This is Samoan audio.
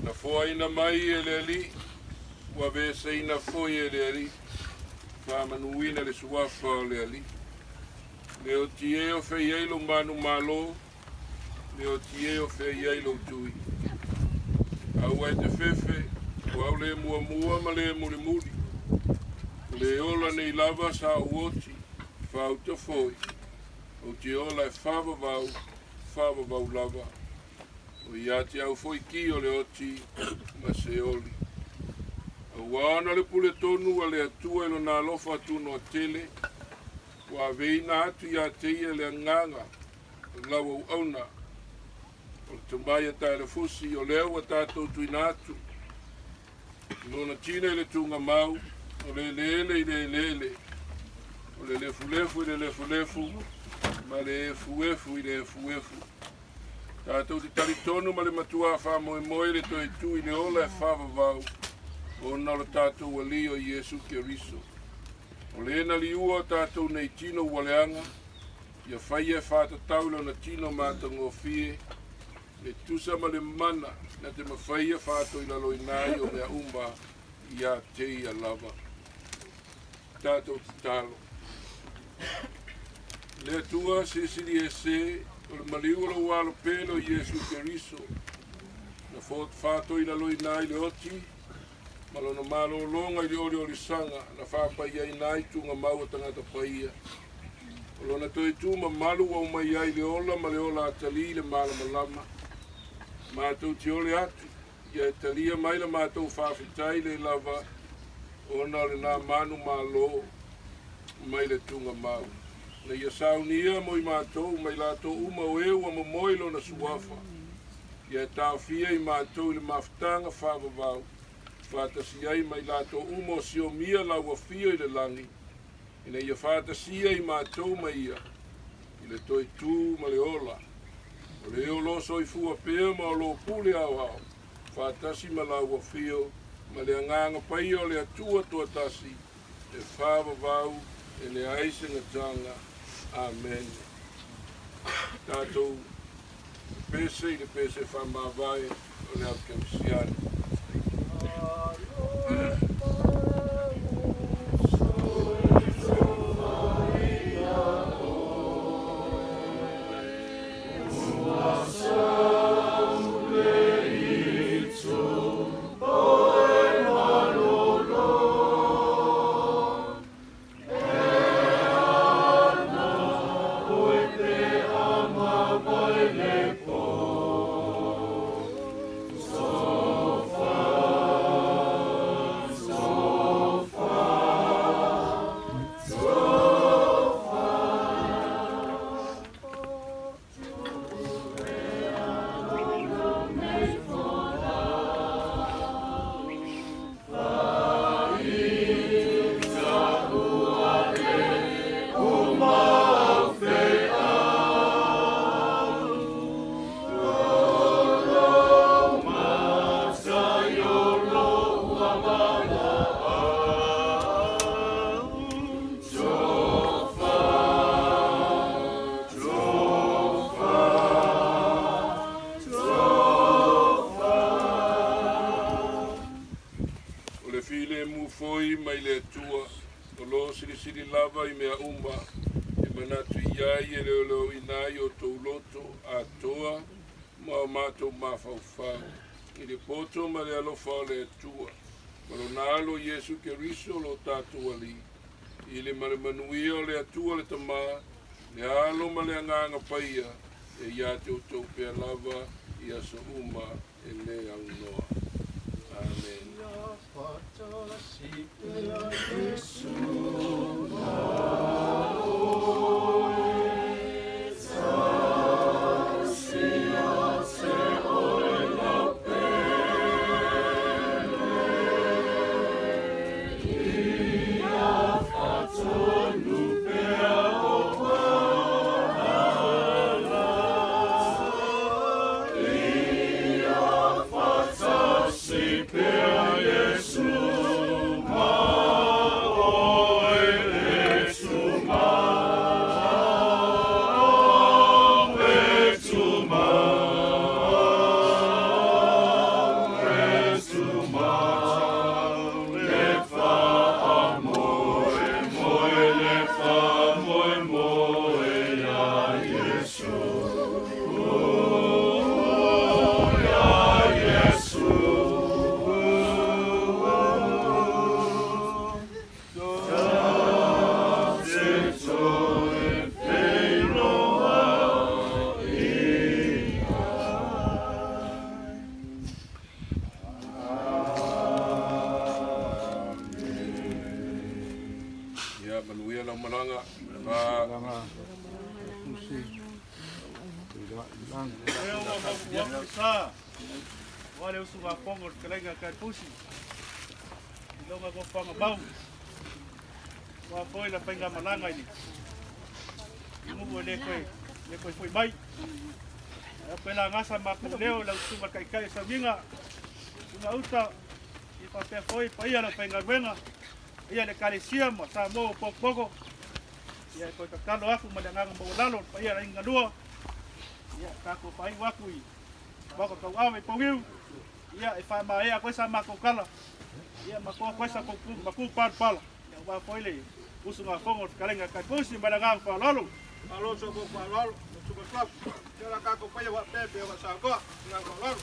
Na foaina mai e le Alii, ua aveeseina foi e le Alii, faamanuina le Suafa o le Alii. Le oti e o fea i ai lou manumalo, le oti e o fea i ai lou tui. Aua e te fefe, o au le muamua ma le mulimuli. O le ola nei lava sa ou oti, faauta foi, ou te ola e faavavau, faavavau lava. O ia te au foi ki o le oti ma Seoli. Aua ona le pule tonu a le Atua i lona alofa tunoa tele, ua aveina atu ia te ia le agaga o lau auauna, o le tomai a Taelefusi, o lea ua tatou tuuina atu i lona tina i le tugamau, o le eleele i le eleele, o le lefulefu i le lefulefu, ma le efuefu i le efuefu. Tatou te talitonu ma le matuā faamoemoe i le toe tu i le ola e faavavau, ona o le tatou Alii o Iesu Keriso. O le na liua o tatou nei tino ua leaga, ia faia e faatatau i lona tino matagofie, e tusa ma le mana na te mafaia faatoilaloina ai o mea uma ia te ia lava. Tatou tatalo. Le Atua silisili ese o le maliu o lou alo pele o Iesu Keriso, na faatoilaloina ai le oti ma lona malologa i le oliolisaga na faapaiaina ai tugamau a tagata paia. O lona toe tu mamalu ua aumai ai le ola ma le ola atalii i le malamalama. Matou te ole atu, ia e talia mai la matou faafetai le lava ona o lena manu malo mai le tugamau. Na ia saunia mo i matou ma i latou uma o e ua momoe i lona suafa, ia e taofia i matou i le mafutaga faavavau, faatasi ai ma i latou uma o siomia lau afio i le lagi, ina ia faatasia i matou ma ia i le toe tu ma le ola, o le o lo soifua pea ma o lo pule aoao, faatasi ma lau afio ma le agaga paia o le Atua toatasi, e faavavau e leai se gataga. Amene. Tatou pese i le pese faamavae o le au kerisiano. O le filemu foi mai le Atua, o lo silisili lava i mea uma, e manatu i ai e leoleoina ai o tou loto atoa ma o matou mafaufau, i le poto ma le alofa o le Atua, ma lona Alo Iesu Keriso lo tatou Alii, i le ma le manuia o le Atua le Tamā, le Alo ma le Agaga Paia, e ia te outou pea lava i aso uma e lē aunoa. Amene. Ia, manuia lau malaga. Ua le usugafono i le fetalaiga a Taepusi, i lona nofoaga mau. Ua foi la faigamalaga i le nuu e le toe, le toe foi mai. Pe la gasa ma ku leo lau susuga taitai o Saugiga, susuga Uta, ia faapea foi paia o le aufaigaluega, paia o le Ekalesia ma Samoa ua potopoto. Ia e toe tatalo atu ma le agaga maualalo i le paia o le Aiga Galua, ia tatou faaiu atu i Maota Tauave i Pouiu, ia e faamaea atu ai sa matou tala, ia ma to atu ai sa tou matu palapala, ia aua foi le usugafono a le fetalaiga a Taitusi ma le agaga faaaloalo. Malo so ko faaaloalo, suka club. Ia la tatou paia faapea pei ona saunoa. Le agaga faaaloalo.